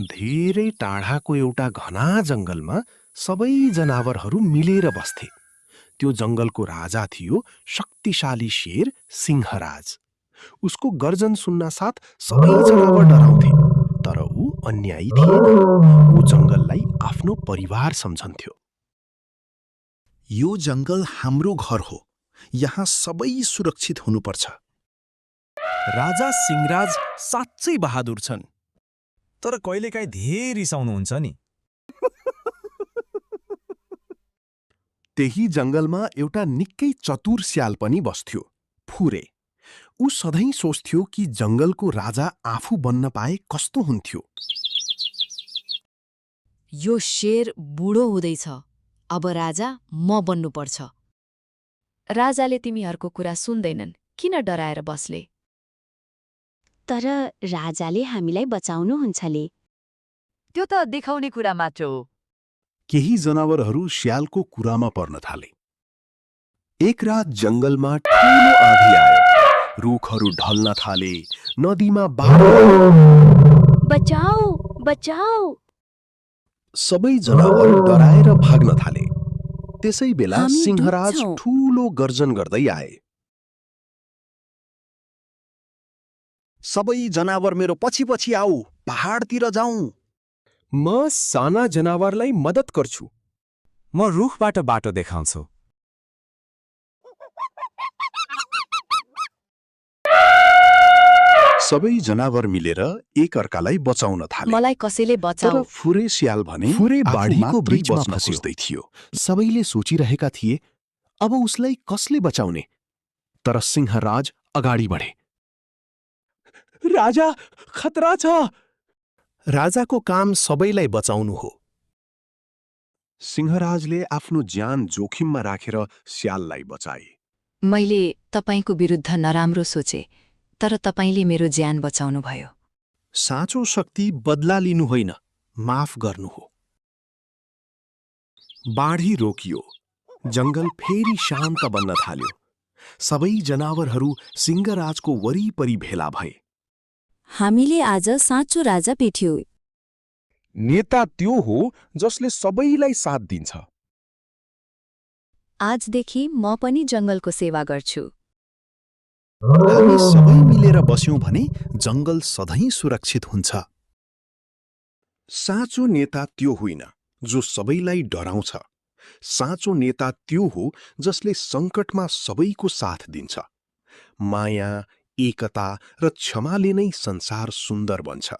धेरै टाढाको एउटा घना जंगलमा सबै जनावरहरू मिलेर बस्थे। त्यो जंगलको राजा थियो शक्तिशाली शेर सिंहराज। उसको गर्जन सुन्न साथ सबै जनावर डराउँथे, तर ऊ अन्यायी थिएन। ऊ जंगललाई आफ्नो परिवार सम्झन्थ्यो। यो जंगल हाम्रो घर हो, यहाँ सबै सुरक्षित हुनुपर्छ। राजा सिंहराज साँच्चै बहादुर छन्। तर कहिलेकाहीँ धेरै रिसाउनुहुन्छ नि। त्यही जंगलमा एउटा निकै चतुर स्याल पनि बस्थ्यो, फुरे। ऊ सधैँ सोच्थ्यो कि जंगलको राजा आफू बन्न पाए कस्तो हुन्थ्यो। यो शेर बुढो हुँदैछ, अब राजा म बन्नुपर्छ। राजाले तिमीहरूको कुरा सुन्दैनन्, किन डराएर बस्ले? तर राजाले हामीलाई बचाउनुहुन्छले। त्यो त देखाउने कुरा मात्र हो। केही जनावरहरू स्यालको कुरामा पर्न थाले। एक रात जंगलमा ठूलो आँधी आयो। रुखहरू ढल्न थाले, नदीमा बाढ बचाऊ बचाऊ! सबै जनावर डराएर भाग्न थाले। त्यसै बेला हामी सिंहराज डुब्छौं। ठूलो गर्जन गर्दै आए। सबै जनावर मेरो पछि पछि आऊ, पहाडतिर जाउँ। म साना जनावरलाई मद्दत गर्छु। म रुखबाट बाटो देखाउँछु। सबै जनावर मिलेर एक अर्कालाई बचाउन थाले। मलाई कसैले तर बचाऊ। फुरे स्याल भने फुरे आफू बाढीको मात्रै बीचमा बच्न फस्यो। खोज्दै थियो। सबैले सोचिरहेका थिए, अब उसलाई कसले बचाउने? तर सिंहराज अगाडि बढे। राजा, खतरा छ। राजाको काम सबैलाई बचाउनु हो। सिंहराजले आफ्नो ज्यान जोखिममा राखेर स्याललाई बचाए। मैले तपाईको विरुद्ध नराम्रो सोचे, तर तपाईले मेरो ज्यान बचाउनुभयो। साँचो शक्ति बदला लिनु होइन, माफ गर्नु हो। बाढी रोकियो। जंगल फेरि शान्त बन्न थाल्यो। सबै जनावरहरू सिंहराजको वरिपरि भेला भए। हामीले आज साँचो राजा भेट्यौं। नेता त्यो हो जसले सबैलाई साथ दिन्छ। आजदेखि म पनि जंगलको सेवा गर्छु। हामी सबै मिलेर बस्यौं भने जंगल सधैँ सुरक्षित हुन्छ। साँचो नेता त्यो होइन जो सबैलाई डराउँछ। साँचो नेता त्यो हो जसले सङ्कटमा सबैको साथ दिन्छ। माया, एकता र क्षमाले नै संसार सुन्दर बन्छ।